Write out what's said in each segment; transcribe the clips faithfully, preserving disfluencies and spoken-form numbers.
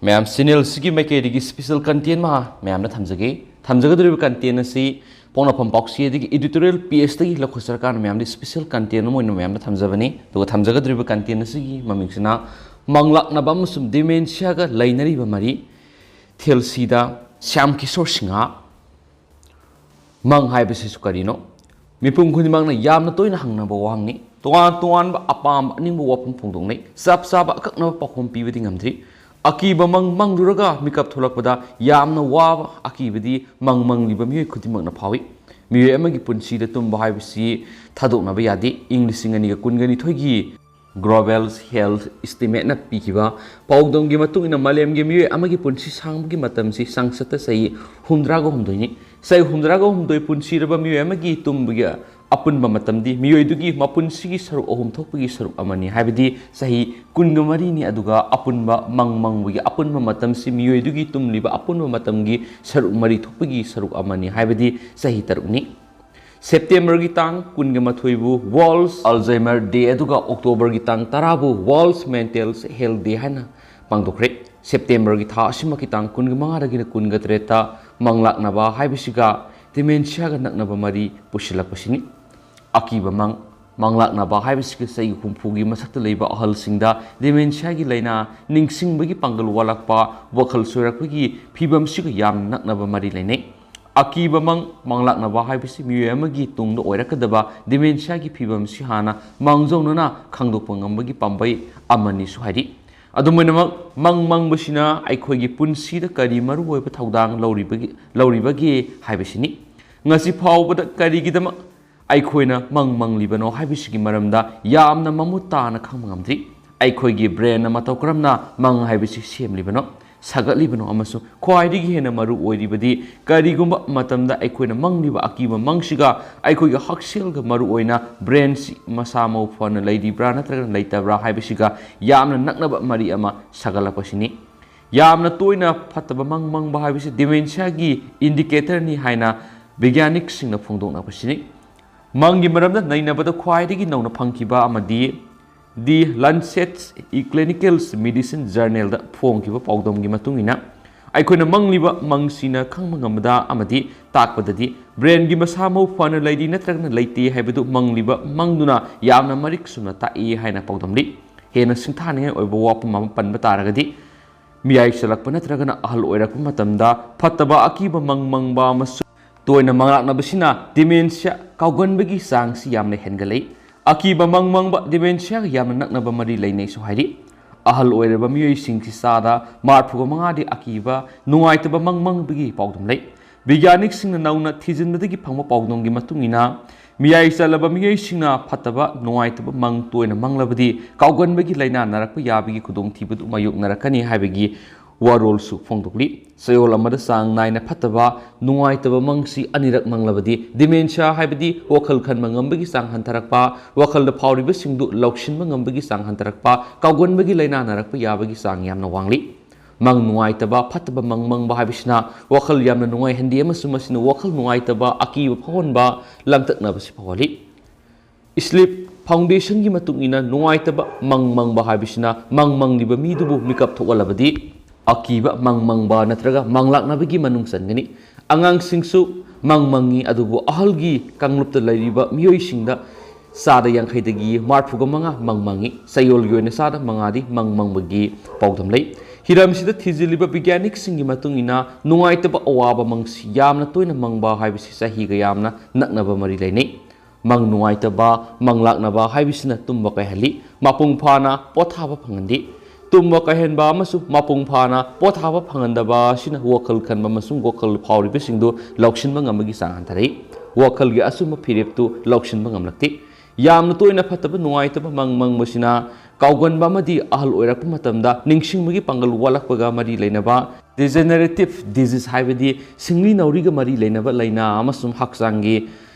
ꯃꯌꯥꯝ, ꯆꯦꯅꯦꯜꯁꯤꯒꯤ ꯃꯥꯏꯀꯩꯗꯒꯤ special content ꯑꯃ ꯃꯌꯥꯝꯗ ꯊꯝꯖꯒꯦ꯫ ꯊꯝꯖꯒꯗꯧꯔꯤꯕ ꯀꯟꯇꯦꯟ ꯑꯁꯤ ꯄꯣꯛꯅꯐꯝ ꯄꯥꯎꯆꯦꯗꯒꯤ ꯏꯗꯤꯇꯣꯔꯤꯌꯦꯜ ꯄꯦꯖꯇꯒꯤ ꯂꯧꯈꯠꯆꯔꯀꯥꯟꯗ ꯃꯌꯥꯝꯗ ꯁ꯭ꯄꯦꯁꯦꯜ ꯀꯟꯇꯦꯟ ꯑꯃ ꯑꯣꯏꯅ ꯃꯌꯥꯝꯗ ꯊꯝꯖꯕꯅꯤ꯫ ꯑꯗꯨꯒ ꯊꯝꯖꯒꯗꯧꯔꯤꯕ ꯀꯟꯇꯦꯟ ꯑꯁꯤꯒꯤ ꯃꯃꯤꯡꯁꯤꯅ ꯃꯪꯂꯥꯛꯅꯕ ꯑꯃꯁꯨꯡ ꯗꯤꯃꯦꯟꯁꯤꯌꯥꯒ ꯂꯩꯅꯔꯤꯕ ꯃꯔꯤ꯫ ꯊꯦꯜꯁꯤꯗ ꯁ꯭ꯌꯥꯝ ꯀꯤꯁꯣꯔ ꯁꯤꯡꯍ꯫ ꯃꯪ ꯍꯥꯏꯕꯁꯤꯁꯨ ꯀꯔꯤꯅꯣ? ꯃꯤꯄꯨꯝ ꯈꯨꯗꯤꯡꯃꯛꯅ ꯌꯥꯝꯅ ꯇꯣꯏꯅ ꯍꯪꯅꯕ ꯋꯥꯍꯪꯅꯤ꯫ ꯇꯣꯉꯥꯟ ꯇꯣꯉꯥꯟꯕ ꯑꯄꯥꯝꯕ ꯑꯅꯤꯡꯕ ꯋꯥꯐꯝ ꯐꯣꯡꯗꯣꯛꯅꯩ꯫ ꯆꯞ ꯆꯥꯕ ꯑꯀꯛꯅꯕ ꯄꯥꯎꯈꯨꯝ ꯄꯤꯕꯗꯤ ꯉꯝꯗ꯭ꯔꯤ꯫ ꯑꯀꯤꯕ ꯃꯪ ꯃꯪꯂꯨꯔꯒ ꯃꯤꯀꯞ ꯊꯣꯛꯂꯛꯄꯗ ꯌꯥꯝꯅ ꯋꯥꯕ ꯑꯀꯤꯕꯗꯤ ꯃꯪ ꯃꯪꯂꯤꯕ ꯃꯤꯑꯣꯏ ꯈꯨꯗꯤꯡꯃꯛꯅ ꯐꯥꯎꯏ꯫ ꯃꯤꯑꯣꯏ ꯑꯃꯒꯤ ꯄꯨꯟꯁꯤꯗ ꯇꯨꯝꯕ ꯍꯥꯏꯕꯁꯤ ꯊꯥꯗꯣꯛꯅꯕ ꯌꯥꯗꯦ꯫ ꯏꯪ ꯂꯤꯁꯤꯡ ꯑꯅꯤꯒ ꯀꯨꯟꯒ ꯅꯤꯊꯣꯏꯒꯤ Global Health Estimateꯅ ꯄꯤꯈꯤꯕ ꯄꯥꯎꯗꯝꯒꯤ ꯃꯇꯨꯡ ꯏꯟꯅ, ꯃꯥꯂꯦꯝꯒꯤ ꯃꯤꯑꯣꯏ ꯑꯃꯒꯤ ꯄꯨꯟꯁꯤ ꯁꯥꯡꯕꯒꯤ ꯃꯇꯝꯁꯤ ꯆꯥꯡꯆꯠꯇ ꯆꯍꯤ ꯍꯨꯝꯗ꯭ꯔꯥꯒ ꯍꯨꯝꯗꯣꯏꯅꯤ꯫ ꯆꯍꯤ ꯍꯨꯝꯗ꯭ꯔꯥꯒ ꯍꯨꯝꯗꯣꯏ ꯄꯨꯟꯁꯤꯔꯕ ꯃꯤꯑꯣꯏ ꯑꯃꯒꯤ ꯇꯨꯝꯕꯒꯤ ꯑꯄꯨꯟꯕ ꯃꯇꯝꯗꯤ ꯃꯤꯑꯣꯏꯗꯨꯒꯤ ꯃꯄꯨꯟꯁꯤꯒꯤ ꯁꯔꯨꯛ ꯑꯍꯨꯝ ꯊꯣꯛꯄꯒꯤ ꯁꯔꯨꯛ ꯑꯃꯅꯤ, ꯍꯥꯏꯕꯗꯤ ꯆꯍꯤ ꯀꯨꯟꯒ ꯃꯔꯤꯅꯤ꯫ ꯑꯗꯨꯒ ꯑꯄꯨꯟꯕ ꯃꯪ ꯃꯪꯕꯒꯤ ꯑꯄꯨꯟꯕ ꯃꯇꯝꯁꯤ ꯃꯤꯑꯣꯏꯗꯨꯒꯤ ꯇꯨꯝꯂꯤꯕ ꯑꯄꯨꯟꯕ ꯃꯇꯝꯒꯤ ꯁꯔꯨꯛ ꯃꯔꯤ ꯊꯣꯛꯄꯒꯤ ꯁꯔꯨꯛ ꯑꯃꯅꯤ, ꯍꯥꯏꯕꯗꯤ ꯆꯍꯤ ꯇꯔꯨꯛꯅꯤ꯫ ꯁꯦꯞꯇꯦꯝꯕꯔꯒꯤ ꯇꯥꯡ ꯀꯨꯟꯒ ꯃꯥꯊꯣꯏꯕꯨ World Alzheimer Day ꯑꯗꯨꯒ ꯑꯣꯛꯇꯣꯕꯔꯒꯤ ꯇꯥꯡ ꯇꯔꯥꯕꯨ World Mental Health Day ꯍꯥꯏꯅ ꯄꯥꯡꯊꯣꯛꯈ꯭ꯔꯦ꯫ ꯁꯦꯞꯇꯦꯝꯕꯔꯒꯤ ꯊꯥ ꯑꯁꯤꯃꯛꯀꯤ ꯇꯥꯡ ꯀꯨꯟꯒ ꯃꯉꯥꯗꯒꯤꯅ ꯀꯨꯟꯒ ꯇꯔꯦꯠꯇ ꯃꯪꯂꯥꯛꯅꯕ ꯍꯥꯏꯕꯁꯤꯒ ꯗꯤꯃꯦꯟꯁꯤꯌꯥꯒ ꯅꯛꯅꯕ ꯃꯔꯤ ꯄꯨꯁꯤꯜꯂꯛꯄꯁꯤꯅꯤ꯫ ꯑꯀꯤꯕ ꯃꯪ, ꯃꯪꯂꯥꯛꯅꯕ ꯍꯥꯏꯕꯁꯤꯒ ꯆꯍꯤ ꯍꯨꯝꯐꯨꯒꯤ ꯃꯊꯛꯇ ꯂꯩꯕ ꯑꯍꯜꯁꯤꯡꯗ ꯗꯤꯃꯦꯟꯁꯤꯌꯥꯒꯤ ꯂꯥꯏꯅꯥ, ꯅꯤꯡꯁꯤꯡꯕꯒꯤ ꯄꯥꯡꯒꯜ ꯋꯥꯠꯂꯛꯄ, ꯋꯥꯈꯜ ꯁꯣꯏꯔꯛꯄꯒꯤ ꯐꯤꯕꯝꯁꯤꯒ ꯌꯥꯝꯅ ꯅꯛꯅꯕ ꯃꯔꯤ ꯂꯩꯅꯩ꯫ ꯑꯀꯤꯕ ꯃꯪ ꯃꯪꯂꯥꯛꯅꯕ ꯍꯥꯏꯕꯁꯤ ꯃꯤꯑꯣꯏ ꯑꯃꯒꯤ ꯇꯨꯡꯗ ꯑꯣꯏꯔꯛꯀꯗꯕ ꯗꯤꯃꯦꯟꯁꯤꯌꯥꯒꯤ ꯐꯤꯕꯝꯁꯤ ꯍꯥꯟꯅ ꯃꯥꯡꯖꯧꯅꯅ ꯈꯪꯗꯣꯛꯄ ꯉꯝꯕꯒꯤ ꯄꯥꯝꯕꯩ ꯑꯃꯅꯤꯁꯨ ꯍꯥꯏꯔꯤ꯫ ꯑꯗꯨꯝ ꯑꯣꯏꯅꯃꯛ, ꯃꯪ ꯃꯪꯕꯁꯤꯅ ꯑꯩꯈꯣꯏꯒꯤ ꯄꯨꯟꯁꯤꯗ ꯀꯔꯤ ꯃꯔꯨꯑꯣꯏꯕ ꯊꯧꯗꯥꯡ ꯂꯧꯔꯤꯕꯒꯦ, ꯂꯧꯔꯤꯕꯒꯦ ꯍꯥꯏꯕꯁꯤꯅꯤ꯫ ꯉꯁꯤ ꯐꯥꯎꯕꯗ ꯀꯔꯤꯒꯤꯗꯃꯛ ꯑꯩꯈꯣꯏꯅ ꯃꯪ ꯃꯪꯂꯤꯕꯅꯣ ꯍꯥꯏꯕꯁꯤꯒꯤ ꯃꯔꯝꯗ ꯌꯥꯝꯅ ꯃꯃꯨꯠ ꯇꯥꯅ ꯈꯪꯕ ꯉꯝꯗ꯭ꯔꯤ꯫ ꯑꯩꯈꯣꯏꯒꯤ ꯕ꯭ꯔꯦꯟꯅ ꯃꯇꯧ ꯀꯔꯝꯅ ꯃꯪ ꯍꯥꯏꯕꯁꯤ ꯁꯦꯝꯂꯤꯕꯅꯣ, ꯁꯥꯒꯠꯂꯤꯕꯅꯣ, ꯑꯃꯁꯨꯡ ꯈ꯭ꯋꯥꯏꯗꯒꯤ ꯍꯦꯟꯅ ꯃꯔꯨ ꯑꯣꯏꯔꯤꯕꯗꯤ, ꯀꯔꯤꯒꯨꯝꯕ ꯃꯇꯝꯗ ꯑꯩꯈꯣꯏꯅ ꯃꯪꯂꯤꯕ ꯑꯀꯤꯕ ꯃꯪꯁꯤꯒ ꯑꯩꯈꯣꯏꯒꯤ ꯍꯛꯁꯦꯜꯒ, ꯃꯔꯨꯑꯣꯏꯅ ꯕ꯭ꯔꯦꯟꯁꯤ ꯃꯁꯥ ꯃꯎ ꯐꯅ ꯂꯩꯔꯤꯕ꯭ꯔꯥ ꯅꯠꯇ꯭ꯔꯒ ꯂꯩꯇꯕ꯭ꯔꯥ ꯍꯥꯏꯕꯁꯤꯒ ꯌꯥꯝꯅ ꯅꯛꯅꯕ ꯃꯔꯤ ꯑꯃ ꯁꯥꯒꯠꯂꯛꯄꯁꯤꯅꯤ꯫ ꯌꯥꯝꯅ ꯇꯣꯏꯅ ꯐꯠꯇꯕ ꯃꯪ ꯃꯪꯕ ꯍꯥꯏꯕꯁꯤ ꯗꯤꯃꯦꯟꯁꯤꯌꯥꯒꯤ ꯏꯟꯗꯤꯀꯦꯇꯔꯅꯤ ꯍꯥꯏꯅ ꯕꯤꯒ꯭ꯌꯥꯅꯤꯛꯁꯤꯡꯅ ꯐꯣꯡꯗꯣꯛꯅꯕꯁꯤꯅꯤ꯫ ꯃꯪꯒꯤ ꯃꯔꯝꯗ ꯅꯩꯅꯕꯗ ꯈ꯭ꯋꯥꯏꯗꯒꯤ ꯅꯧꯅ ꯐꯪꯈꯤꯕ ꯑꯃꯗꯤ The Lancet Clinical Medicine Journalꯗ ꯐꯣꯡꯈꯤꯕ ꯄꯥꯎꯗꯝꯒꯤ ꯃꯇꯨꯡ ꯏꯟꯅ, ꯑꯩꯈꯣꯏꯅ ꯃꯪꯂꯤꯕ ꯃꯪꯁꯤꯅ ꯈꯪꯕ ꯉꯝꯕꯗ ꯑꯃꯗꯤ ꯇꯥꯛꯄꯗꯗꯤ brainꯒꯤ ꯃꯁꯥ ꯃꯎ ꯐꯅ ꯂꯩꯔꯤ ꯅꯠꯇ꯭ꯔꯒꯅ ꯂꯩꯇꯦ ꯍꯥꯏꯕꯗꯨ ꯃꯪꯂꯤꯕ ꯃꯪꯗꯨꯅ ꯌꯥꯝꯅ ꯃꯔꯤꯛ ꯆꯨꯝꯅ ꯇꯥꯛꯏ ꯍꯥꯏꯅ ꯄꯥꯎꯗꯝꯂꯤ꯫ ꯍꯦꯟꯅ ꯁꯤꯡꯊꯥꯅꯤꯡꯉꯥꯏ ꯑꯣꯏꯕ ꯋꯥꯐꯝ ꯑꯃ ꯄꯟꯕ ꯇꯥꯔꯒꯗꯤ, ꯃꯤꯌꯥꯏ ꯆꯜꯂꯛꯄ ꯅꯠꯇ꯭ꯔꯒꯅ ꯑꯍꯜ ꯑꯣꯏꯔꯛꯄ ꯃꯇꯝꯗ ꯐꯠꯇꯕ ꯑꯀꯤꯕ ꯃꯪ ꯃꯪꯕ ꯑꯃꯁꯨꯡ ꯇꯣꯏꯅ ꯃꯪꯂꯥꯛꯅꯕꯁꯤꯅ dementia, ꯀꯥꯎꯒꯟꯕꯒꯤ ꯆꯥꯡꯁꯤ ꯌꯥꯝꯅ ꯍꯦꯟꯒꯠꯂꯛꯏ꯫ ꯑꯀꯤꯕ ꯃꯪ ꯃꯪꯕ dementiaꯒ ꯌꯥꯝꯅ ꯅꯛꯅꯕ ꯃꯔꯤ ꯂꯩꯅꯩꯁꯨ ꯍꯥꯏꯔꯤ꯫ ꯑꯍꯜ ꯑꯣꯏꯔꯕ ꯃꯤꯑꯣꯏꯁꯤꯡꯒꯤ ꯆꯥꯗ ꯃꯔꯤꯐꯨꯒ ꯃꯉꯥꯗꯤ ꯑꯀꯤꯕ, ꯅꯨꯡꯉꯥꯏꯇꯕ ꯃꯪ ꯃꯪꯕꯒꯤ ꯄꯥꯎꯗꯝ ꯂꯩ꯫ ꯕꯤꯒ꯭ꯌꯥꯅꯤꯛꯁꯤꯡꯅ ꯅꯧꯅ ꯊꯤꯖꯤꯟꯕꯗꯒꯤ ꯐꯪꯕ ꯄꯥꯎꯗꯝꯒꯤ ꯃꯇꯨꯡ ꯏꯟꯅ, ꯃꯤꯌꯥꯏ ꯆꯜꯂꯕ ꯃꯤꯑꯣꯏꯁꯤꯡꯅ ꯐꯠꯇꯕ, ꯅꯨꯡꯉꯥꯏꯇꯕ ꯃꯪ ꯇꯣꯏꯅ ꯃꯪꯂꯕꯗꯤ ꯀꯥꯎꯒꯟꯕꯒꯤ ꯂꯥꯏꯅꯥ ꯅꯥꯔꯛꯄ ꯌꯥꯕꯒꯤ ꯈꯨꯗꯣꯡꯊꯤꯕꯗꯨ ꯃꯥꯌꯣꯛꯅꯔꯛꯀꯅꯤ ꯍꯥꯏꯕꯒꯤ ꯋꯥꯔꯣꯜꯁꯨ ꯐꯣꯡꯗꯣꯛꯂꯤ꯫ ꯆꯌꯣꯜ ꯑꯃꯗ ꯆꯥꯡ ꯅꯥꯏꯅ ꯐꯠꯇꯕ, ꯅꯨꯡꯉꯥꯏꯇꯕ ꯃꯪꯁꯤ ꯑꯅꯤꯔꯛ ꯃꯪꯂꯕꯗꯤ dementia ꯍꯥꯏꯕꯗꯤ ꯋꯥꯈꯜ ꯈꯟꯕ ꯉꯝꯕꯒꯤ ꯆꯥꯡ ꯍꯟꯊꯔꯛꯄ, ꯋꯥꯈꯜꯗ ꯐꯥꯎꯔꯤꯕꯁꯤꯡꯗꯨ ꯂꯧꯁꯤꯟꯕ ꯉꯝꯕꯒꯤ ꯆꯥꯡ ꯍꯟꯊꯔꯛꯄ, ꯀꯥꯎꯒꯟꯕꯒꯤ ꯂꯥꯏꯅꯥ ꯅꯥꯔꯛꯄ ꯌꯥꯕꯒꯤ ꯆꯥꯡ ꯌꯥꯝꯅ ꯋꯥꯡꯂꯤ꯫ ꯃꯪ ꯅꯨꯡꯉꯥꯏꯇꯕ, ꯐꯠꯇꯕ ꯃꯪ ꯃꯪꯕ ꯍꯥꯏꯕꯁꯤꯅ ꯋꯥꯈꯜ ꯌꯥꯝꯅ ꯅꯨꯡꯉꯥꯏꯍꯟꯗꯦ ꯑꯃꯁꯨꯡ ꯃꯁꯤꯅ ꯋꯥꯈꯜ ꯅꯨꯡꯉꯥꯏꯇꯕ, ꯑꯀꯤꯕ ꯐꯥꯎꯍꯟꯕ, ꯂꯥꯡꯇꯛꯅꯕꯁꯤ ꯐꯥꯎꯍꯜꯂꯤ꯫ Sleep Foundationꯒꯤ ꯃꯇꯨꯡ ꯏꯟꯅ, ꯅꯨꯡꯉꯥꯏꯇꯕ ꯃꯪ ꯃꯪꯕ ꯍꯥꯏꯕꯁꯤꯅ ꯃꯪ ꯃꯪꯂꯤꯕ ꯃꯤꯗꯨꯕꯨ ꯃꯤꯀꯞ ꯊꯣꯛꯍꯜꯂꯕꯗꯤ ꯑꯀꯤꯕ ꯃꯪ ꯃꯪꯕ ꯅꯠꯇ꯭ꯔꯒ ꯃꯪꯂꯥꯛꯅꯕꯒꯤ ꯃꯅꯨꯡ ꯆꯟꯒꯅꯤ꯫ ꯑꯉꯥꯡꯁꯤꯡꯁꯨ ꯃꯪ ꯃꯪꯉꯤ, ꯑꯗꯨꯕꯨ ꯑꯍꯜꯒꯤ ꯀꯥꯡꯂꯨꯞꯇ ꯂꯩꯔꯤꯕ ꯃꯤꯑꯣꯏꯁꯤꯡꯗ ꯆꯥꯗ ꯌꯥꯡꯈꯩꯗꯒꯤ ꯃꯔꯤꯐꯨꯒ ꯃꯉꯥ ꯃꯪ ꯃꯪꯉꯤ꯫ ꯆꯌꯣꯜꯒꯤ ꯑꯣꯏꯅ ꯆꯥꯗ ꯃꯉꯥꯗꯤ ꯃꯪ ꯃꯪꯕꯒꯤ ꯄꯥꯎꯗꯝ ꯂꯩ꯫ ꯍꯤꯔꯝꯁꯤꯗ ꯊꯤꯖꯤꯜꯂꯤꯕ ꯕꯤꯒ꯭ꯌꯥꯅꯤꯛꯁꯤꯡꯒꯤ ꯃꯇꯨꯡ ꯏꯟꯅ, ꯅꯨꯡꯉꯥꯏꯇꯕ ꯑꯋꯥꯕ ꯃꯪꯁꯤ ꯌꯥꯝꯅ ꯇꯣꯏꯅ ꯃꯪꯕ ꯍꯥꯏꯕꯁꯤ ꯆꯍꯤꯒ ꯌꯥꯝꯅ ꯅꯛꯅꯕ ꯃꯔꯤ ꯂꯩꯅꯩ꯫ ꯃꯪ ꯅꯨꯡꯉꯥꯏꯇꯕ, ꯃꯪ ꯂꯥꯛꯅꯕ ꯍꯥꯏꯕꯁꯤꯅ ꯇꯨꯝꯕ ꯀꯥꯏꯍꯜꯂꯤ, ꯃꯄꯨꯡ ꯐꯥꯅ ꯄꯣꯊꯥꯕ ꯐꯪꯍꯟꯗꯦ꯫ ꯇꯨꯝꯕ ꯀꯥꯏꯍꯟꯕ ꯑꯃꯁꯨꯡ ꯃꯄꯨꯡ ꯐꯥꯅ ꯄꯣꯊꯥꯕ ꯐꯪꯍꯟꯗꯕ ꯑꯁꯤꯅ ꯋꯥꯈꯜ ꯈꯟꯕ ꯑꯃꯁꯨꯡ ꯋꯥꯈꯜ ꯐꯥꯎꯔꯤꯕꯁꯤꯡꯗꯨ ꯂꯧꯁꯤꯟꯕ ꯉꯝꯕꯒꯤ ꯆꯥꯡ ꯍꯟꯊꯔꯛꯏ꯫ ꯋꯥꯈꯜꯒꯤ ꯑꯆꯨꯝꯕ ꯐꯤꯔꯦꯞꯇꯨ ꯂꯧꯁꯤꯟꯕ ꯉꯝꯂꯛꯇꯦ꯫ ꯌꯥꯝꯅ ꯇꯣꯏꯅ ꯐꯠꯇꯕ, ꯅꯨꯡꯉꯥꯏꯇꯕ ꯃꯪ ꯃꯪꯕꯁꯤꯅ ꯀꯥꯎꯒꯟꯕ ꯑꯃꯗꯤ ꯑꯍꯜ ꯑꯣꯏꯔꯛꯄ ꯃꯇꯝꯗ ꯅꯤꯡꯁꯤꯡꯕꯒꯤ ꯄꯥꯡꯒꯜ ꯋꯥꯠꯂꯛꯄꯒ ꯃꯔꯤ ꯂꯩꯅꯕ degenerative disease, ꯍꯥꯏꯕꯗꯤ ꯁꯤꯡꯂꯤ ꯅꯥꯎꯔꯤꯒ ꯃꯔꯤ ꯂꯩꯅꯕ ꯂꯥꯏꯅꯥ ꯑꯃꯁꯨꯡ ꯍꯛꯆꯥꯡꯒꯤ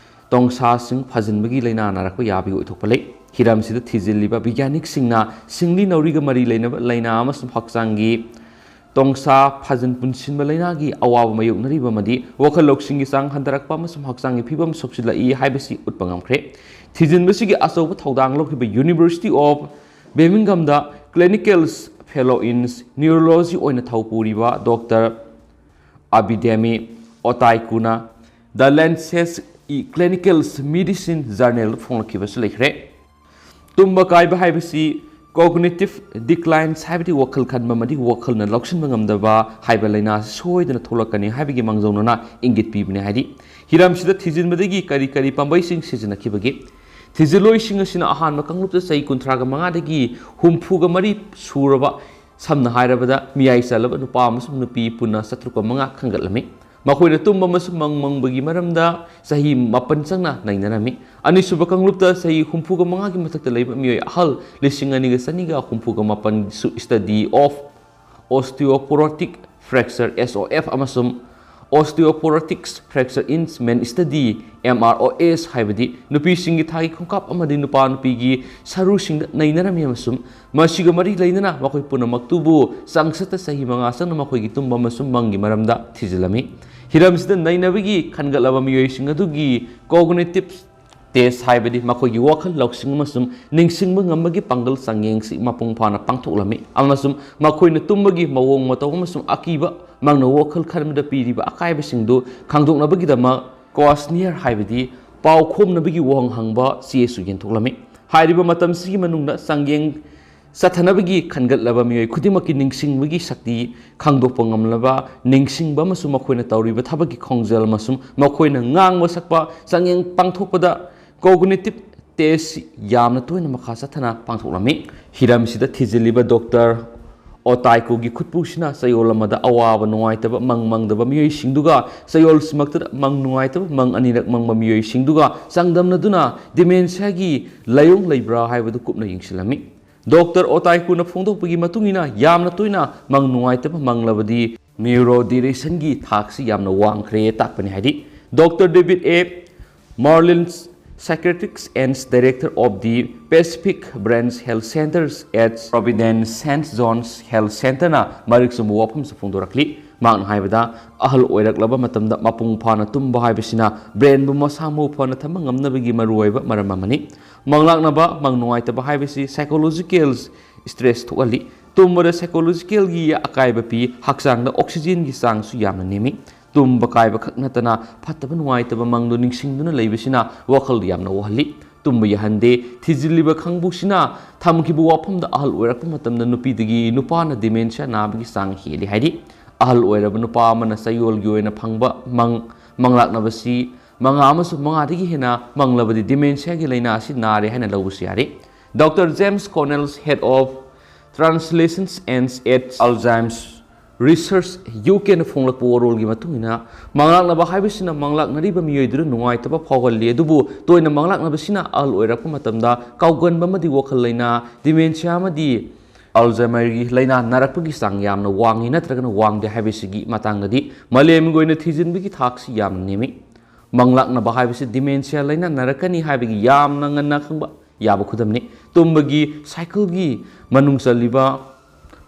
ꯇꯣꯡꯁꯥꯁꯤꯡ ꯐꯥꯖꯤꯟꯕꯒꯤ ꯂꯥꯏꯅꯥ ꯅꯥꯔꯛꯄ ꯌꯥꯕꯒꯤ ꯑꯣꯏꯊꯣꯛꯄ ꯂꯩ꯫ ꯍꯤꯔꯝꯁꯤꯗ ꯊꯤꯖꯤꯜꯂꯤꯕ ꯕꯤꯒ꯭ꯌꯥꯅꯤꯛꯁꯤꯡꯅ ꯁꯤꯡꯂꯤ ꯅꯥꯎꯔꯤꯒ ꯃꯔꯤ ꯂꯩꯅꯕ ꯂꯥꯏꯅꯥ ꯑꯃꯁꯨꯡ ꯍꯛꯆꯥꯡꯒꯤ ꯇꯣꯡꯁꯥ ꯐꯥꯖꯤꯟ ꯄꯨꯟꯁꯤꯟꯕ ꯂꯥꯏꯅꯥꯒꯤ ꯑꯋꯥꯕ ꯃꯥꯌꯣꯛꯅꯔꯤꯕ ꯑꯃꯗꯤ ꯋꯥꯈꯜ ꯂꯧꯁꯤꯡꯒꯤ ꯆꯥꯡ ꯍꯟꯊꯔꯛꯄ ꯑꯃꯁꯨꯡ ꯍꯛꯆꯥꯡꯒꯤ ꯐꯤꯕꯝ ꯁꯣꯛꯆꯤꯜꯂꯛꯏ ꯍꯥꯏꯕꯁꯤ ꯎꯠꯄ ꯉꯝꯈ꯭ꯔꯦ꯫ ꯊꯤꯖꯤꯟꯕꯁꯤꯒꯤ ꯑꯆꯧꯕ ꯊꯧꯗꯥꯡ ꯂꯧꯈꯤꯕ University of Birminghamꯗ Clinical Fellow in Neurology ꯑꯣꯏꯅ ꯊꯧ ꯄꯨꯔꯤꯕ ꯗꯣꯛꯇꯔ ꯑꯕꯤꯗꯦꯃꯤ ꯑꯣꯇꯥꯏꯀꯨꯅ The Lancet Clinical Medicine Journal ꯐꯣꯡꯂꯛꯈꯤꯕꯁꯨ ꯂꯩꯈ꯭ꯔꯦ꯫ ꯇꯨꯝꯕ ꯀꯥꯏꯕ ꯍꯥꯏꯕꯁꯤ cognitive declines, ꯍꯥꯏꯕꯗꯤ ꯋꯥꯈꯜ ꯈꯟꯕ ꯑꯃꯗꯤ ꯋꯥꯈꯜꯅ ꯂꯧꯁꯤꯟꯕ ꯉꯝꯗꯕ ꯍꯥꯏꯕ ꯂꯥꯏꯅꯥ ꯑꯁꯤ ꯁꯣꯏꯗꯅ ꯊꯣꯛꯂꯛꯀꯅꯤ ꯍꯥꯏꯕꯒꯤ ꯃꯥꯡꯖꯧꯅꯅ ꯏꯪꯒꯤꯠ ꯄꯤꯕꯅꯤ꯫ ꯍꯥꯏꯗꯤ ꯍꯤꯔꯝꯁꯤꯗ ꯊꯤꯖꯤꯟꯕꯗꯒꯤ ꯀꯔꯤ ꯀꯔꯤ ꯄꯥꯝꯕꯩꯁꯤꯡ ꯁꯤꯖꯤꯟꯅꯈꯤꯕꯒꯦ? ꯊꯤꯖꯤꯜꯂꯣꯏꯁꯤꯡ ꯑꯁꯤꯅ ꯑꯍꯥꯟꯕ ꯀꯥꯡꯂꯨꯞꯇ ꯆꯍꯤ ꯀꯨꯟꯊ꯭ꯔꯥꯒ ꯃꯉꯥꯗꯒꯤ ꯍꯨꯝꯐꯨꯒ ꯃꯔꯤ ꯁꯨꯔꯕ, ꯁꯝꯅ ꯍꯥꯏꯔꯕꯗ ꯃꯤꯌꯥꯏ ꯆꯜꯂꯕ ꯅꯨꯄꯥ ꯑꯃꯁꯨꯡ ꯅꯨꯄꯤ ꯄꯨꯟꯅ ꯆꯥꯇ꯭ꯔꯨꯛꯀ ꯃꯉꯥ ꯈꯟꯒꯠꯂꯝꯃꯤ꯫ ꯃꯈꯣꯏꯅ ꯇꯨꯝꯕ ꯑꯃꯁꯨꯡ ꯃꯪ ꯃꯪꯕꯒꯤ ꯃꯔꯝꯗ ꯆꯍꯤ ꯃꯥꯄꯟ ꯆꯪꯅ ꯅꯩꯅꯔꯝꯃꯤ꯫ ꯑꯅꯤꯁꯨꯕ ꯀꯥꯡꯂꯨꯞꯇ ꯆꯍꯤ ꯍꯨꯝꯐꯨꯒ ꯃꯉꯥꯒꯤ ꯃꯊꯛꯇ ꯂꯩꯕ ꯃꯤꯑꯣꯏ ꯑꯍꯜ ꯂꯤꯁꯤꯡ ꯑꯅꯤꯒ ꯆꯅꯤꯒ ꯍꯨꯝꯐꯨꯒ ꯃꯥꯄꯟꯁꯨ Study of Osteoporotic Fracture, S O F, ꯑꯃꯁꯨꯡ Osteoporotic Fracture in Men Study, M R O S, ꯍꯥꯏꯕꯗꯤ ꯅꯨꯄꯤꯁꯤꯡꯒꯤ ꯊꯥꯒꯤ ꯈꯣꯡꯀꯥꯞ ꯑꯃꯗꯤ ꯅꯨꯄꯥ ꯅꯨꯄꯤꯒꯤ ꯁꯔꯨꯁꯤꯡꯗ ꯅꯩꯅꯔꯝꯃꯤ, ꯑꯃꯁꯨꯡ ꯃꯁꯤꯒ ꯃꯔꯤ ꯂꯩꯅꯅ ꯃꯈꯣꯏ ꯄꯨꯝꯅꯃꯛꯇꯨꯕꯨ ꯆꯥꯡꯆꯠꯇ ꯆꯍꯤ ꯃꯉꯥ ꯆꯪꯅ ꯃꯈꯣꯏꯒꯤ ꯇꯨꯝꯕ ꯑꯃꯁꯨꯡ ꯃꯪꯒꯤ ꯃꯔꯝꯗ ꯊꯤꯖꯤꯜꯂꯝꯃꯤ꯫ ꯍꯤꯔꯝꯁꯤꯗ ꯅꯩꯅꯕꯒꯤ ꯈꯟꯒꯠꯂꯕ ꯃꯤꯑꯣꯏꯁꯤꯡ ꯑꯗꯨꯒꯤ cognitive test, ꯍꯥꯏꯕꯗꯤ ꯃꯈꯣꯏꯒꯤ ꯋꯥꯈꯜ ꯂꯧꯁꯤꯡ ꯑꯃꯁꯨꯡ ꯅꯤꯡꯁꯤꯡꯕ ꯉꯝꯕꯒꯤ ꯄꯥꯡꯒꯜ ꯆꯥꯡꯌꯦꯡꯁꯤ ꯃꯄꯨꯡ ꯐꯥꯅ ꯄꯥꯡꯊꯣꯛꯂꯝꯃꯤ, ꯑꯃꯁꯨꯡ ꯃꯈꯣꯏꯅ ꯇꯨꯝꯕꯒꯤ ꯃꯑꯣꯡ ꯃꯇꯧ ꯑꯃꯁꯨꯡ ꯑꯀꯤꯕ ꯃꯪꯅ ꯋꯥꯈꯜ ꯈꯟꯕꯗ ꯄꯤꯔꯤꯕ ꯑꯀꯥꯏꯕꯁꯤꯡꯗꯨ ꯈꯪꯗꯣꯛꯅꯕꯒꯤꯗꯃꯛ questionnaire, ꯍꯥꯏꯕꯗꯤ ꯄꯥꯎ ꯈꯣꯝꯅꯕꯒꯤ ꯋꯥꯍꯪ ꯍꯪꯕ ꯆꯦꯁꯨ ꯌꯦꯟꯊꯣꯛꯂꯝꯃꯤ꯫ ꯍꯥꯏꯔꯤꯕ ꯃꯇꯝꯁꯤꯒꯤ ꯃꯅꯨꯡꯗ ꯆꯥꯡꯌꯦꯡ ꯆꯠꯊꯅꯕꯒꯤ ꯈꯟꯒꯠꯂꯕ ꯃꯤꯑꯣꯏ ꯈꯨꯗꯤꯡꯃꯛꯀꯤ ꯅꯤꯡꯁꯤꯡꯕꯒꯤ ꯁꯛꯇꯤ ꯈꯪꯗꯣꯛꯄ ꯉꯝꯂꯕ, ꯅꯤꯡꯁꯤꯡꯕ ꯑꯃꯁꯨꯡ ꯃꯈꯣꯏꯅ ꯇꯧꯔꯤꯕ ꯊꯕꯛꯀꯤ ꯈꯣꯡꯖꯦꯜ ꯑꯃꯁꯨꯡ ꯃꯈꯣꯏꯅ ꯉꯥꯡꯕ ꯁꯛꯄ ꯆꯥꯡꯌꯦꯡ ꯄꯥꯡꯊꯣꯛꯄꯗ cognitive test ꯌꯥꯝꯅ ꯇꯣꯏꯅ ꯃꯈꯥ ꯆꯠꯊꯅ ꯄꯥꯡꯊꯣꯛꯂꯝꯃꯤ꯫ ꯍꯤꯔꯝꯁꯤꯗ ꯊꯤꯖꯤꯜꯂꯤꯕ ꯗꯣꯛꯇꯔ ꯑꯣꯇꯥꯏꯀꯣꯒꯤ ꯈꯨꯠꯄꯨꯁꯤꯅ ꯆꯌꯣꯜ ꯑꯃꯗ ꯑꯋꯥꯕ ꯅꯨꯡꯉꯥꯏꯇꯕ ꯃꯪ ꯃꯪꯗꯕ ꯃꯤꯑꯣꯏꯁꯤꯡꯗꯨꯒ ꯆꯌꯣꯜꯁꯤꯃꯛꯇꯗ ꯃꯪ ꯅꯨꯡꯉꯥꯏꯇꯕ ꯃꯪ ꯑꯅꯤꯔꯛ ꯃꯪꯕ ꯃꯤꯑꯣꯏꯁꯤꯡꯗꯨꯒ ꯆꯥꯡꯗꯝꯅꯗꯨꯅ dementiaꯒꯤ ꯂꯥꯏꯑꯣꯡ ꯂꯩꯕ꯭ꯔꯥ ꯍꯥꯏꯕꯗꯨ ꯀꯨꯞꯅ ꯌꯦꯡꯁꯤꯜꯂꯝꯃꯤ꯫ ꯗꯣꯛꯇꯔ ꯑꯣꯇꯥꯏꯀꯨꯅ ꯐꯣꯡꯗꯣꯛꯄꯒꯤ ꯃꯇꯨꯡ ꯏꯟꯅ, ꯌꯥꯝꯅ ꯇꯣꯏꯅ ꯃꯪ ꯅꯨꯡꯉꯥꯏꯇꯕ ꯃꯪꯂꯕꯗꯤ neurodegenerationꯒꯤ ꯊꯥꯛꯁꯤ ꯌꯥꯝꯅ ꯋꯥꯡꯈ꯭ꯔꯦ ꯇꯥꯛꯄꯅꯤ꯫ ꯍꯥꯏꯗꯤ ꯗꯣꯛꯇꯔ ꯗꯦꯕꯤꯗ A Merrill psychiatrist and director of the Pacific Branch Health Centers at Providence Saint John's Health Centerꯅ ꯃꯔꯤꯛ ꯆꯨꯝꯕ ꯋꯥꯐꯝꯁꯨ ꯐꯣꯡꯗꯣꯔꯛꯂꯤ꯫ ꯃꯍꯥꯛꯅ ꯍꯥꯏꯕꯗ, ꯑꯍꯜ ꯑꯣꯏꯔꯛꯂꯕ ꯃꯇꯝꯗ ꯃꯄꯨꯡ ꯐꯥꯅ ꯇꯨꯝꯕ ꯍꯥꯏꯕꯁꯤꯅ brainꯕꯨ ꯃꯁꯥ ꯃꯎ ꯐꯅ ꯊꯝꯕ ꯉꯝꯅꯕꯒꯤ ꯃꯔꯨꯑꯣꯏꯕ ꯃꯔꯝ ꯑꯃꯅꯤ꯫ ꯃꯪꯂꯥꯛꯅꯕ, ꯃꯪ ꯅꯨꯡꯉꯥꯏꯇꯕ ꯍꯥꯏꯕꯁꯤ psychological stress ꯊꯣꯛꯍꯜꯂꯤ꯫ ꯇꯨꯝꯕꯗ psychologicalꯒꯤ ꯑꯀꯥꯏꯕ ꯄꯤ, ꯍꯛꯆꯥꯡꯗ oxygenꯒꯤ ꯆꯥꯡꯁꯨ ꯌꯥꯝꯅ ꯅꯦꯝꯃꯤ꯫ ꯇꯨꯝꯕ ꯀꯥꯏꯕ ꯈꯛ ꯅꯠꯇꯅ ꯐꯠꯇꯕ ꯅꯨꯡꯉꯥꯏꯇꯕ ꯃꯪꯗꯨ ꯅꯤꯡꯁꯤꯡꯗꯨꯅ ꯂꯩꯕꯁꯤꯅ ꯋꯥꯈꯜ ꯌꯥꯝꯅ ꯋꯥꯍꯜꯂꯤ꯫ ꯇꯨꯝꯕ ꯌꯥꯍꯟꯗꯦ꯫ ꯊꯤꯖꯤꯜꯂꯤꯕ ꯈꯪꯕꯨꯁꯤꯅ ꯊꯝꯈꯤꯕ ꯋꯥꯐꯝꯗ ꯑꯍꯜ ꯑꯣꯏꯔꯛꯄ ꯃꯇꯝꯗ ꯅꯨꯄꯤꯗꯒꯤ ꯅꯨꯄꯥꯅ dementia ꯅꯥꯕꯒꯤ ꯆꯥꯡ ꯍꯦꯜꯂꯤ ꯍꯥꯏꯔꯤ꯫ ꯑꯍꯜ ꯑꯣꯏꯔꯕ ꯅꯨꯄꯥ ꯑꯃꯅ ꯆꯌꯣꯜꯒꯤ ꯑꯣꯏꯅ ꯐꯪꯕ ꯃꯪ, ꯃꯪꯂꯥꯛꯅꯕꯁꯤ ꯃꯉꯥ ꯑꯃꯁꯨꯡ ꯃꯉꯥꯗꯒꯤ ꯍꯦꯟꯅ ꯃꯪꯂꯕꯗꯤ dementiaꯒꯤ ꯂꯥꯏꯅꯥ ꯑꯁꯤ ꯅꯥꯔꯦ ꯍꯥꯏꯅ ꯂꯧꯕꯁꯨ ꯌꯥꯔꯤ꯫ Doctor James Connell, head of Translations and at Alzheimer's Research UKꯅ ꯐꯣꯡꯂꯛꯄ ꯋꯥꯔꯣꯜꯒꯤ ꯃꯇꯨꯡ ꯏꯟꯅ, ꯃꯪꯂꯥꯛꯅꯕ ꯍꯥꯏꯕꯁꯤꯅ ꯃꯪꯂꯥꯛꯅꯔꯤꯕ ꯃꯤꯑꯣꯏꯗꯨꯗ ꯅꯨꯡꯉꯥꯏꯇꯕ ꯐꯥꯎꯍꯜꯂꯤ, ꯑꯗꯨꯕꯨ ꯇꯣꯏꯅ ꯃꯪꯂꯥꯛꯅꯕꯁꯤꯅ ꯑꯍꯜ ꯑꯣꯏꯔꯛꯄ ꯃꯇꯝꯗ ꯀꯥꯎꯒꯟꯕ ꯑꯃꯗꯤ ꯋꯥꯈꯜ ꯂꯩꯅꯥ, dementia ꯑꯃꯗꯤ Alzheimerꯒꯤ ꯂꯥꯏꯅꯥ ꯅꯥꯔꯛꯄꯒꯤ ꯆꯥꯡ ꯌꯥꯝꯅ ꯋꯥꯡꯉꯤ ꯅꯠꯇ꯭ꯔꯒꯅ ꯋꯥꯡꯗꯦ ꯍꯥꯏꯕꯁꯤꯒꯤ ꯃꯇꯥꯡꯗꯗꯤ ꯃꯥꯂꯦꯝꯒꯤ ꯑꯣꯏꯅ ꯊꯤꯖꯤꯟꯕꯒꯤ ꯊꯥꯛꯁꯤ ꯌꯥꯝꯅ ꯅꯦꯝꯃꯤ꯫ ꯃꯪꯂꯥꯛꯅꯕ ꯍꯥꯏꯕꯁꯤ dementia ꯂꯥꯏꯅꯥ ꯅꯥꯔꯛꯀꯅꯤ ꯍꯥꯏꯕꯒꯤ ꯌꯥꯝꯅ ꯉꯟꯅ ꯈꯪꯕ ꯌꯥꯕ ꯈꯨꯗꯝꯅꯤ꯫ ꯇꯨꯝꯕꯒꯤ cycleꯒꯤ ꯃꯅꯨꯡ ꯆꯜꯂꯤꯕ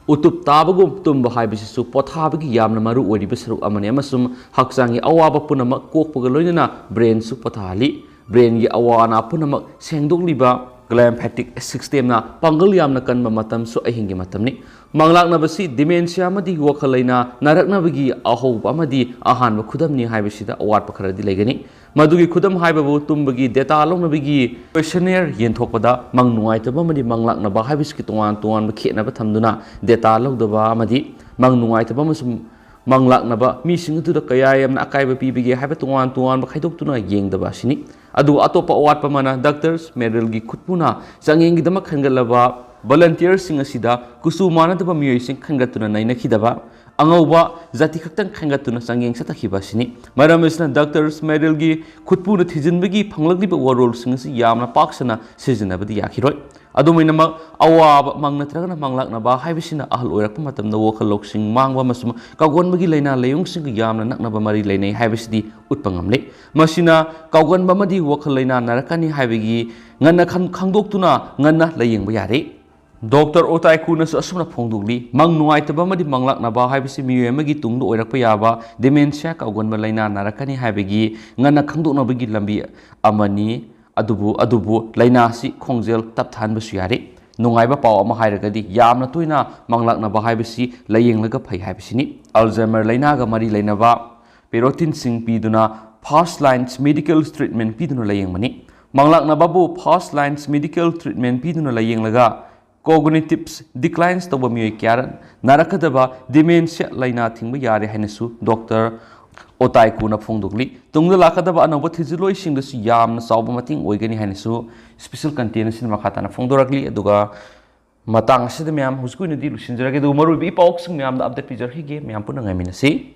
ꯎꯇꯨꯞ ꯇꯥꯕꯒꯨꯝ, ꯇꯨꯝꯕ ꯍꯥꯏꯕꯁꯤꯁꯨ ꯄꯣꯊꯥꯕꯒꯤ ꯌꯥꯝꯅ ꯃꯔꯨ ꯑꯣꯏꯔꯤꯕ ꯁꯔꯨꯛ ꯑꯃꯅꯤ ꯑꯃꯁꯨꯡ ꯍꯛꯆꯥꯡꯒꯤ ꯑꯋꯥꯕ ꯄꯨꯝꯅꯃꯛ ꯀꯣꯛꯄꯒ ꯂꯣꯏꯅꯅ brainꯁꯨ ꯄꯣꯊꯥꯍꯜꯂꯤ꯫ Brainꯒꯤ ꯑꯋꯥ ꯑꯅꯥ ꯄꯨꯝꯅꯃꯛ ꯁꯦꯡꯗꯣꯛꯂꯤꯕ glymphatic systemꯅ ꯄꯥꯡꯒꯜ ꯌꯥꯝꯅ ꯀꯟꯕ ꯃꯇꯝꯁꯨ ꯑꯍꯤꯡꯒꯤ ꯃꯇꯝꯅꯤ꯫ ꯃꯪꯂꯥꯛꯅꯕꯁꯤ dementia ꯑꯃꯗꯤ ꯋꯥꯈꯜ ꯂꯩꯅꯥ ꯅꯥꯔꯛꯅꯕꯒꯤ ꯑꯍꯧꯕ ꯑꯃꯗꯤ ꯑꯍꯥꯟꯕ ꯈꯨꯗꯝꯅꯤ ꯍꯥꯏꯕꯁꯤꯗ ꯑꯋꯥꯠꯄ ꯈꯔꯗꯤ ꯂꯩꯒꯅꯤ꯫ ꯃꯗꯨꯒꯤ ꯈꯨꯗꯝ ꯍꯥꯏꯕꯕꯨ ꯇꯨꯝꯕꯒꯤ data ꯂꯧꯅꯕꯒꯤ questionnaire ꯌꯦꯟꯊꯣꯛꯄꯗ ꯃꯪ ꯅꯨꯡꯉꯥꯏꯇꯕ ꯑꯃꯗꯤ ꯃꯪꯂꯥꯛꯅꯕ ꯍꯥꯏꯕꯁꯤꯒꯤ ꯇꯣꯉꯥꯟ ꯇꯣꯉꯥꯟꯕ ꯈꯦꯠꯅꯕ ꯊꯝꯗꯨꯅ data ꯂꯧꯗꯕ ꯑꯃꯗꯤ ꯃꯪ ꯅꯨꯡꯉꯥꯏꯇꯕ ꯑꯃꯁꯨꯡ ꯃꯪꯂꯥꯛꯅꯕ ꯃꯤꯁꯤꯡ ꯑꯗꯨꯗ ꯀꯌꯥ ꯌꯥꯝꯅ ꯑꯀꯥꯏꯕ ꯄꯤꯕꯒꯦ ꯍꯥꯏꯕ ꯇꯣꯉꯥꯟ ꯇꯣꯉꯥꯟꯕ ꯈꯥꯏꯗꯣꯛꯇꯨꯅ ꯌꯦꯡꯗꯕ ꯑꯁꯤꯅꯤ꯫ ꯑꯗꯨꯒ ꯑꯇꯣꯞꯄ ꯑꯋꯥꯠꯄ ꯑꯃꯅ Doctor Merrillꯒꯤ ꯈꯨꯠꯄꯨꯅ ꯆꯥꯡꯌꯦꯡꯒꯤꯗꯃꯛ ꯈꯟꯒꯠꯂꯕ volunteerꯁꯤꯡ ꯑꯁꯤꯗ ꯀꯨꯆꯨ ꯃꯥꯟꯅꯗꯕ ꯃꯤꯑꯣꯏꯁꯤꯡ ꯈꯟꯒꯠꯇꯨꯅ ꯅꯩꯅꯈꯤꯗꯕ ꯑꯉꯧꯕ ꯖꯥꯇꯤ ꯈꯛꯇꯪ ꯈꯟꯒꯠꯇꯨꯅ ꯆꯥꯡꯌꯦꯡ ꯆꯠꯊꯈꯤꯕ ꯑꯁꯤꯅꯤ꯫ ꯃꯔꯝ ꯑꯁꯤꯅ ꯗꯥꯛꯇꯔ ꯁ꯭ꯃꯦꯔꯤꯜꯒꯤ ꯈꯨꯠꯄꯨꯅ ꯊꯤꯖꯤꯟꯕꯒꯤ ꯐꯪꯂꯛꯂꯤꯕ ꯋꯥꯔꯣꯜꯁꯤꯡ ꯑꯁꯤ ꯌꯥꯝꯅ ꯄꯥꯛ ꯁꯟꯅ ꯁꯤꯖꯤꯟꯅꯕꯗꯤ ꯌꯥꯈꯤꯔꯣꯏ꯫ ꯑꯗꯨꯝ ꯑꯣꯏꯅꯃꯛ, ꯑꯋꯥꯕ ꯃꯪ ꯅꯠꯇ꯭ꯔꯒꯅ ꯃꯪꯂꯥꯛꯅꯕ ꯍꯥꯏꯕꯁꯤꯅ ꯑꯍꯜ ꯑꯣꯏꯔꯛꯄ ꯃꯇꯝꯗ ꯋꯥꯈꯜ ꯂꯧꯁꯤꯡ ꯃꯥꯡꯕ ꯑꯃꯁꯨꯡ ꯀꯥꯎꯒꯟꯕꯒꯤ ꯂꯥꯏꯅꯥ ꯂꯥꯏꯑꯣꯡꯁꯤꯡꯒ ꯌꯥꯝꯅ ꯅꯛꯅꯕ ꯃꯔꯤ ꯂꯩꯅꯩ ꯍꯥꯏꯕꯁꯤꯗꯤ ꯎꯠꯄ ꯉꯝꯂꯦ꯫ ꯃꯁꯤꯅ ꯀꯥꯎꯒꯟꯕ ꯑꯃꯗꯤ ꯋꯥꯈꯜ ꯂꯥꯏꯅꯥ ꯅꯥꯔꯛꯀꯅꯤ ꯍꯥꯏꯕꯒꯤ ꯉꯟꯅ ꯈꯟ-, ꯈꯪꯗꯣꯛꯇꯨꯅ ꯉꯟꯅ ꯂꯥꯏꯌꯦꯡꯕ ꯌꯥꯔꯦ꯫ ꯗꯣꯛꯇꯔ ꯑꯣꯇꯥꯏꯀꯨꯅꯁꯨ ꯑꯁꯨꯝꯅ ꯐꯣꯡꯗꯣꯛꯂꯤ, ꯃꯪ ꯅꯨꯡꯉꯥꯏꯇꯕ ꯑꯃꯗꯤ ꯃꯪꯂꯥꯛꯅꯕ ꯍꯥꯏꯕꯁꯤ ꯃꯤꯑꯣꯏ ꯑꯃꯒꯤ ꯇꯨꯡꯗ ꯑꯣꯏꯔꯛꯄ ꯌꯥꯕ dementia ꯀꯥꯎꯒꯟꯕ ꯂꯥꯏꯅꯥ ꯅꯥꯔꯛꯀꯅꯤ ꯍꯥꯏꯕꯒꯤ ꯉꯟꯅ ꯈꯪꯗꯣꯛꯅꯕꯒꯤ ꯂꯝꯕꯤ ꯑꯃꯅꯤ꯫ ꯑꯗꯨꯕꯨ, ꯑꯗꯨꯕꯨ ꯂꯥꯏꯅꯥ ꯑꯁꯤ ꯈꯣꯡꯖꯦꯜ ꯇꯞꯊꯍꯟꯕꯁꯨ ꯌꯥꯔꯦ꯫ ꯅꯨꯡꯉꯥꯏꯕ ꯄꯥꯎ ꯑꯃ ꯍꯥꯏꯔꯒꯗꯤ, ꯌꯥꯝꯅ ꯇꯣꯏꯅ ꯃꯪꯂꯥꯛꯅꯕ ꯍꯥꯏꯕꯁꯤ ꯂꯥꯏꯌꯦꯡꯂꯒ ꯐꯩ ꯍꯥꯏꯕꯁꯤꯅꯤ꯫ Alzheimer ꯂꯥꯏꯅꯥꯒ ꯃꯔꯤ ꯂꯩꯅꯕ ꯄꯦꯔꯣꯇꯤꯟꯁꯤꯡ ꯄꯤꯗꯨꯅ first line medical treatment ꯄꯤꯗꯨꯅ ꯂꯥꯏꯌꯦꯡꯕꯅꯤ꯫ ꯃꯪꯂꯥꯛꯅꯕꯕꯨ first line medical treatment ꯄꯤꯗꯨꯅ ꯂꯥꯏꯌꯦꯡꯂꯒ cognitive declines ꯇꯧꯕ ꯃꯤꯑꯣꯏ ꯀꯌꯥ ꯅꯥꯔꯛꯀꯗꯕ dementia ꯂꯥꯏꯅꯥ ꯊꯤꯡꯕ ꯌꯥꯔꯦ ꯍꯥꯏꯅꯁꯨ ꯗꯣꯛꯇꯔ ꯑꯣꯇꯥꯏꯀꯨꯅ ꯐꯣꯡꯗꯣꯛꯂꯤ꯫ ꯇꯨꯡꯗ ꯂꯥꯛꯀꯗꯕ ꯑꯅꯧꯕ ꯊꯤꯖꯤꯜꯂꯣꯏꯁꯤꯡꯗꯁꯨ ꯌꯥꯝꯅ ꯆꯥꯎꯕ ꯃꯇꯦꯡ ꯑꯣꯏꯒꯅꯤ ꯍꯥꯏꯅꯁꯨ special content ꯑꯁꯤꯅ ꯃꯈꯥ ꯇꯥꯅ ꯐꯣꯡꯗꯣꯔꯛꯂꯤ꯫ ꯑꯗꯨꯒ ꯃꯇꯥꯡ ꯑꯁꯤꯗ ꯃꯌꯥꯝ ꯍꯧꯖꯤꯛꯀꯤ ꯑꯣꯏꯅꯗꯤ ꯂꯣꯏꯁꯤꯟꯖꯔꯒꯦ, ꯑꯗꯨꯒ ꯃꯔꯨꯑꯣꯏꯕ ꯏ ꯄꯥꯎꯁꯤꯡ ꯃꯌꯥꯝꯗ update ꯄꯤꯖꯔꯛꯈꯤꯒꯦ꯫ ꯃꯌꯥꯝ ꯄꯨꯟꯅ ꯉꯥꯏꯃꯤꯟꯅꯁꯤ꯫